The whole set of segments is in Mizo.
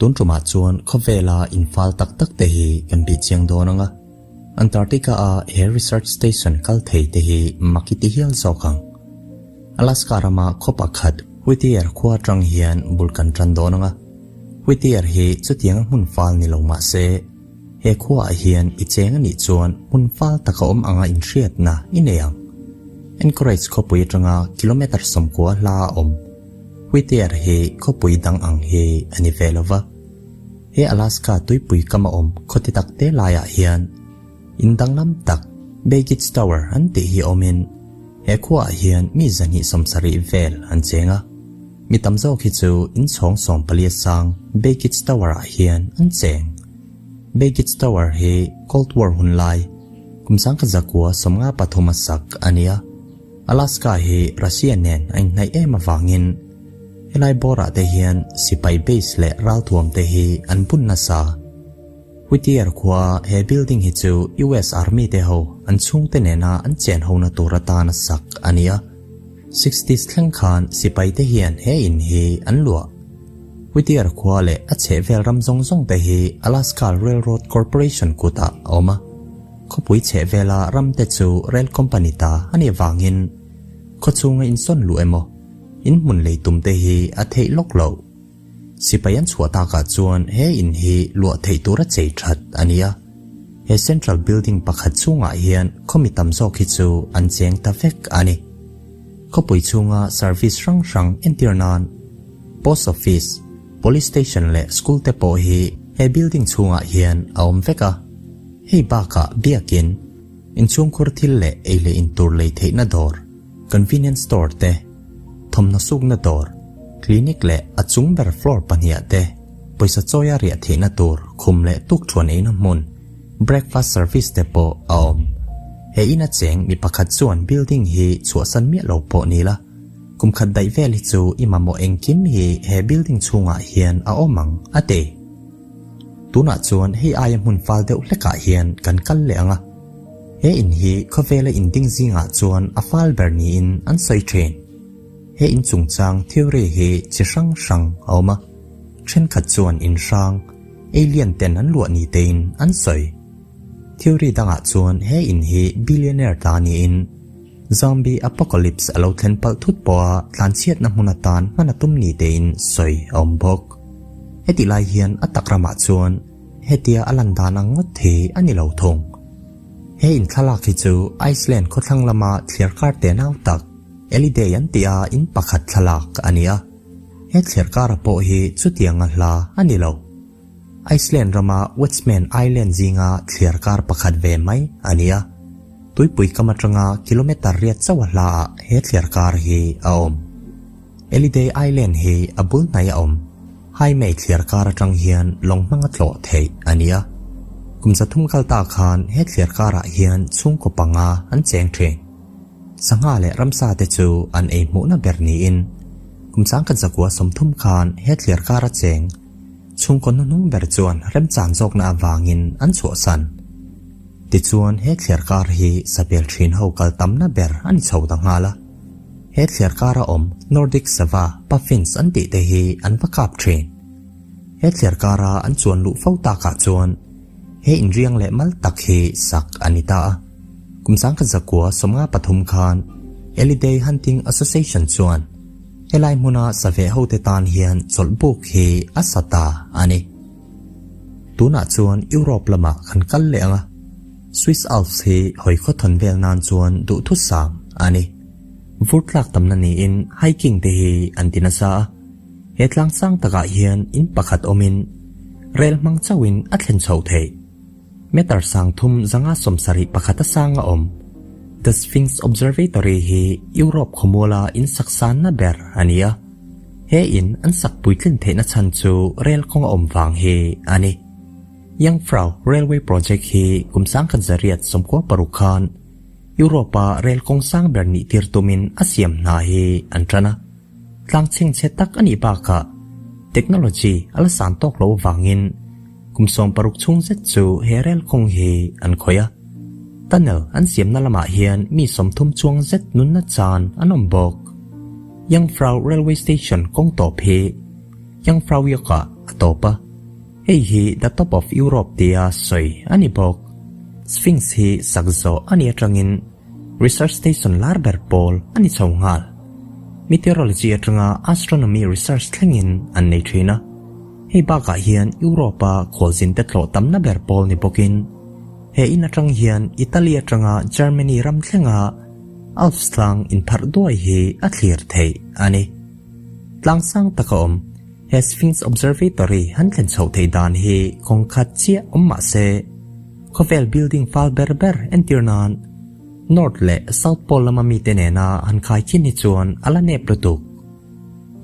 Tun tumah chuan khawvela infal tak tak te hi kan bih chiang dawn ang a, Antarctica a he research station kal thei te hi mak i ti hial zawk ang. Alaska rama khaw pakhat Whittier khua atang hian bul kan tan dawn ang a, Whittier hi chutianga hmun fal ni lo mah se, he khuaah hian i cheng a nih chuan hmun fal taka awm anga inhriatna i nei ang. Anchorage khawpui atanga kilometre 90 hla a awm. Whittier hi khawpui dang ang hi a ni ve lo va. He Alaska tuipui kam a awm khawti tak te laiah hian in danglam tak Begich Tower an tih hi awmin he khuaah hian mi 270 vel an cheng a. Mi tam zawk hi chu inchhawng 14 sang Begich Tower-ah hian an cheng. Begich Tower hi Cold War hun lai kum 1953 a sak a ni a. Alaska hi Russia nen a inhnaih em avangin helai bawrah te hian sipai base leh ralthuam te hi an bun nasa. Whittier khua he building hi chu US Army te ho an chhungte nena an chen hona tur atan a sak a ni a. Sixties thleng khan sipai te hian he in hi an luah. Whittier khua leh a chhehvel ram zawng zawng te hi Alaska Railroad Corporation kutah a awm a. Khawpui chhehvela ram te chu rail company ta a nih avangin khawchhunga insawn luh emaw in hmun lei tum te hi a theih lawk loh. Sipai an chhuah takah chuan he in hi luah theih tura chei that a ni a. He central building pakhat chhungah hian khawmi tam zawk hi chu an cheng ta vek a ni. Khawpui chhunga service hrang hrang entir nan post office, police station leh school te pawh hi he building chhungah hian a awm vek a. Hei bakah biakin inchhungkhur thil leh ei leh intur lei theihna dawr, convenience store te, thawmhnaw sukna dawr, clinic leh a chung ber floor pahniah te pawisa chawia riah theihna tur khum leh tukthuan eina hmun, breakfast service te pawh a awm. He ina cheng mi pakhat chuan building hi chhuahsan miah lo pawh ni la, kum khat daih vel hi chu i mamawh engkim hi he building chhungah hian a awm ang, a ti. Tunah chuan hei aia hmun fal deuh hlekah hian kan kal leh ang a. He in hi khawvela in ding zingah chuan a fal ber niin an sawi thin. He in chungchang theory hi chi hrang hrang a awm a. Thenkhat chuan in hrang, alien ten an luah ni tein an sawi. Theory dangah chuan he in hi billionaire ta niin zombie apocalypse a lo thlen palh thut pawha tlanchhiatna hmun atan hman a tum ni tein sawi a awm bawk. Heti lai hian a tak ramah chuan hetia a lan dan ang ngawt hi a ni lo thung. He in thlalak hi chu Iceland khawthlang lama thliar kar te nau tak Elidey an tih a in pakhat thlalak a ni a. He thliar kara pawh hi chutianga hla a ni lo. Iceland rama Westman Island zinga thliar kar pakhat ve mai a ni a. Tuipui kam atanga kilometre riat chauh a hlaah he thliar kar hi a awm. Elidey Island hi a bul hnai a awm. Haimei thliar kar atang hian lawng hmanga tlawh theih a ni a. Kum 300 kal ta khan he thliar karah hian chhungkaw panga an cheng thin. Sangha leh ramsa te chu an ei hmuhna ber niin kum 1930 khan he thliar kara cheng chhungkaw hnuhnung ber chuan remchan zawkna avangin an chhuahsan. Tichuan he thliar kar hi sapel thin ho kal tamna ber a ni chho ta nghal a. He thliar kara awm Nordic sava puffins an tih te hi an va kap thin. He thliar kara an chuan luh fo takah chuan he inriang leh mal tak hi sak a ni ta a. Kum 1993 khan Elidey Hunting Association chuan helai hmuna save ho te tan hian chawlhbuk hi a sa ta a ni. Tunah chuan Europe lamah kan kal leh ang a. Swiss Alps hi hawi khawthawn vel nan chuan duhthusam a ni. Vur tlak tamna niin hiking te hi an ti nasa a. He tlang sang takah hian in pakhat awmin rel hmang chauhin a thlen chho theih. Meter sang thum zanga 71 a sang a awm. The Sphinx Observatory hi Europe khawmuala in sak sanna ber a ni a. He in an sak puitlin theihna chhan chu rel kawng a awm vang hi a ni. Jungfrau Railway Project hi kum 1996 khan Europa rel kawng sang ber nih tir tumin a siam hna hi an tan a. Tlang chheng chhe tak a nih bakah technology a la san tawk lo avangin kum 60 chhung zet chu he rel kawng hi an khawih a. Tunnel an siamna lamah hian mi 30 chuang zet nunna chan an awm bawk. Jungfrau Railway Station kawng tawp hi Jungfraujoch-ah a tawp a. Hei hi The Top of Europe tia sawi a ni bawk. Sphinx hi sak zawh a nih atangin research station lar ber pawl a ni chho nghal. Meteorology atanga astronomy research thlengin an nei thin a. Hei bakah hian Europe-a khualzin te tlawh tamna ber pawl ni bawkin he in atang hian Italy atanga Germany ram thlenga Alps tlang inpharh duai hi a thlir theih a ni. Tlang sang taka awm he Sphinx Observatory han thlen chhoh theih dan hi kawng khat chiah awm mah se, khawvel building fal ber ber entir nan North leh South Pole lama mite nena han khai khin hi chuan a la nep lutuk.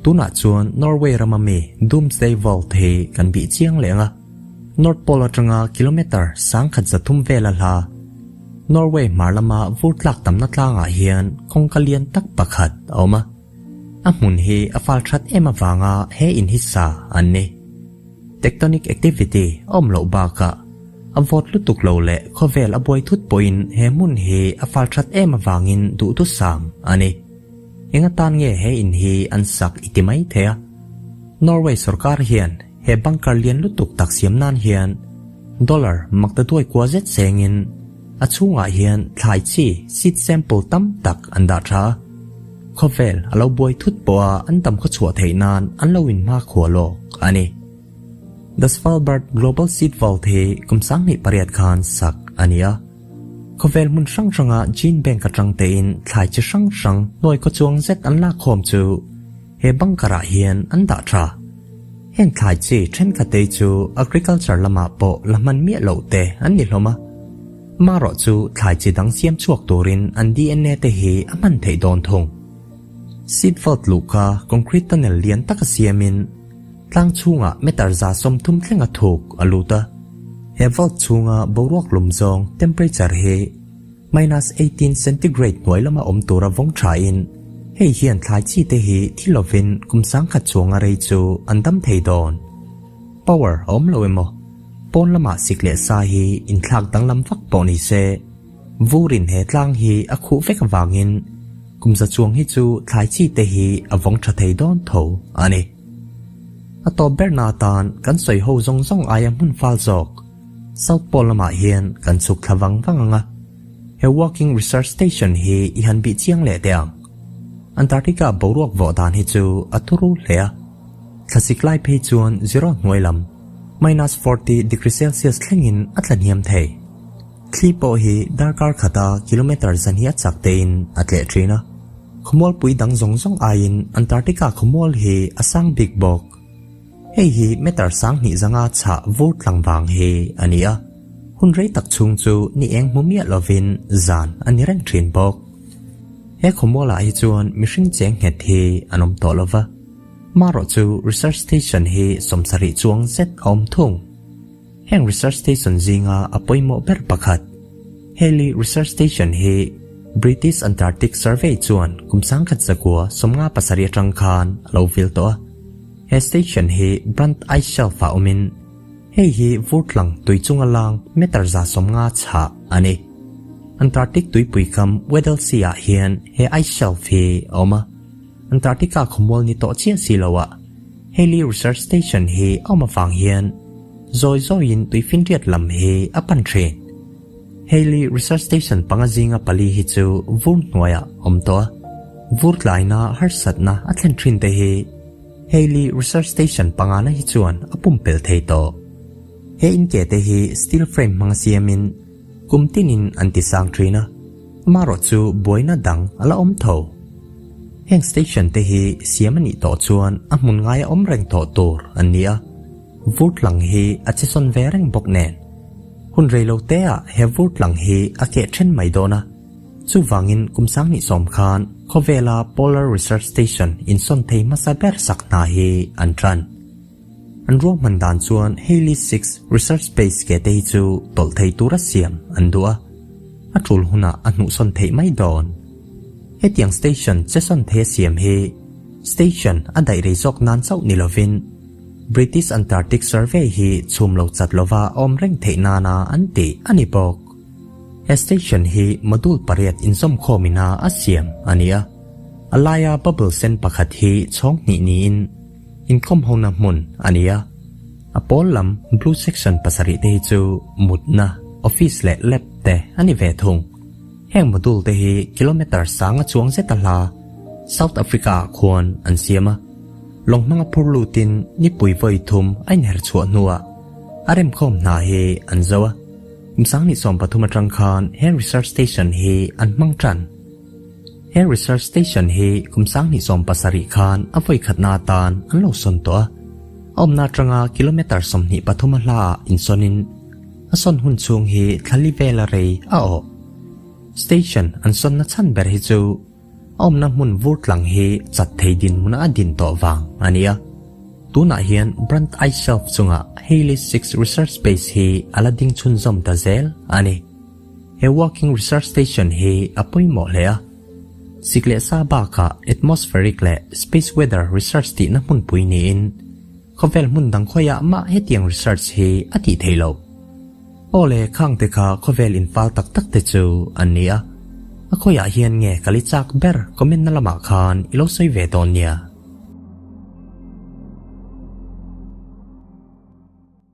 Tunah chuan Norway rama mi Doomsday Vault hi kan bih chiang leh ang a, North Pole atanga kilometre 10,000 zathum vela hla Norway hmar lama vur tlak tamna tlangah hian kawngka lian tak pakhat a awm a. A hmun hi a fal that em avanga he in hi sa an ni. Tectonic activity a awm loh bakah a vawt lutuk lo leh khawvel a buai thut pawhin he hmun hi a fal that em avangin duhthusam a ni. Eng atan nge he in hi an sak i ti mai thei a? Norway sorkar hian he bunker lian lutuk tak siam nan hian dollar makta duai kua zet sengin a chhungah hian thlai chi seed sample tam tak an dah tha a. Khawvel a lo buai thut pawha an tam khawchhuah theih nan an lo inhmakhua lawk a ni. The Svalbard Global Seed Vault hi kum 2008 khan sak a ni a. Khawvel hmun hrang hranga gene bank atang tein thlai chi hrang hrang hnuai khaw chuang zet an lakkhawm chu he bunker ah hian an dah tha. Heng thlai chi thenkhat te chu agriculture lamah pawh la hman miah loh te an ni hlawm a. Marawh chu thlai chi dang siam chhuak turin an DNA te hi a hman theih dawn thung. Seed vault luhka concrete tunnel lian taka siamin tlang chhungah meter 130 thlenga thuk a lut a. He vault chhunga boruak lum zawng temperature hi minus 18 centigrade hnuai lama awm tura vawng thain hei hian thlai chi te hi thi lovin kum 10,000 chuanga rei chu an dam thei dawn. Power a awm lo emaw pawn lama sik leh sa hi inthlak danglam vak pawh ni se vurin he tlang hi a khuh vek awangin kum za chuang hi chu thlai chi te hi a vawng tha thei dawn tho a ni. A tawp ber na atan kan sawi ho zawng zawng aia hmun fal zawk South Pole lamah hian kan chhuk thla vang vang ang a. He walking research station hi i han bih chiang leh teh ang. Antarctica boruak vawh dan hi chu a turu hle a. Thlasik lai phei chuan zero hnuai lam minus 40 degree Celsius thlengin a tla hniam thei. Thli pawh hi darkar khata kilometre zan hi a chak tein a tleh thin a. Khawmualpui dang zawng zawng aiin Antarctica khawmual hi a sang bik bawk. Hei hi meter 200 zanga chhah vur tlang vang hi a ni a. Hun rei tak chhung chu ni eng hmu miah lovin zan a ni reng thin bawk. He khawmualah hi chuan mihring cheng nghet hi an awm tawh lova. Marawh chu research station hi 70 chuang zet a awm thung. Heng research station zinga a pawimawh ber pakhat Halley Research Station hi British Antarctic Survey chuan kum 1957 atang khan a lo vil tawh a. He station hi Brunt Ice Shelf ah awmin hei hi vur tlang tui chunga lang meter 150 chhah a ni. Antarctic tuipui kam Weddell Sea ah hian he ice shelf hi a awm a. Antarctica khawmual ni tawh chiah si lo ah Halley Research Station hi a awm avang hian zawi zawiin tuifinriat lam hi a pan thin. Halley Research Station panga zinga pali hi chu vur hnuaiah awm tawh a. Vur tlaina harsatna a thlen thin te hi Halley Research Station panga na hi chuan a pumpel thei tawh. He in ke te hi steel frame hmanga siamin kum tinin an ti sang thin a. Marawh chu buaina dang a la awm tho. Heng station te hi siam a nih tawh chuan a hmun ngai a awm reng tawh tur an ni a. Vur tlang hi a che sawn ve reng bawk nen. Hun rei lo te ah he vur tlang hi a keh then mai dawn a. Chuvangin kum 2010 khan khawvela Polar Research Station in sawn thei hmasa ber sak hna hi an tan. An ruahman dan chuan Halley 6 Research Base ke te hi chu tawlh thei tura siam an duh a. A tul hunah a hnuh sawn theih mai dawn. Hetiang station che sawn thei a siam hi station a daih rei zawk nan chauh ni lovin British Antarctic Survey hi chhum lo chat lova awm reng theih nana an ti a ni bawk. He station hi module pariat inzawm khawmina a siam a ni a. A laia bubble sen pakhat hi chhawng hnih niin inkhawm hona hmun a ni a. A pawl lam blue section pasarih te hi chu mutna, office leh lab te a ni ve thung. Heng module te hi kilometre sanga chuang zeta hla South Africa ah khuan an siam a. Lawng hmanga phur lutin nipui vawi thum a inher chhuah hnuah a remkhawm hna hi an zo a. Kum 2013 atang khan he research station hi an hmang tan. He research station hi kum 2017 khan a vawi khatna atan an lo sawn tawh a. A awmna atanga kilometre 23 a hlaah insawnin a sawn hun chhung hi thla li vela rei a awh. Station an sawnna chhan ber hi chu a awmna hmun vur tlang hi chat thei dinhmuna a din tawh vang a ni a. Tunah hian Brunt Ice Shelf chungah Halley 6 Research Base hi a la ding chhunzawm ta zel a ni. He Walking Research Station hi a pawimawh hle a. Sik leh sa bakah atmospheric leh space weather research tihna hmunpui niin khawvel hmun dang khawiah mah hetiang research hi a tih theih loh. Aw le khang te kha khawvel infal tak tak te chu an ni a. A khawiah hian nge ka li chak ber comment na lamah khan i lo sawi ve dawn nia.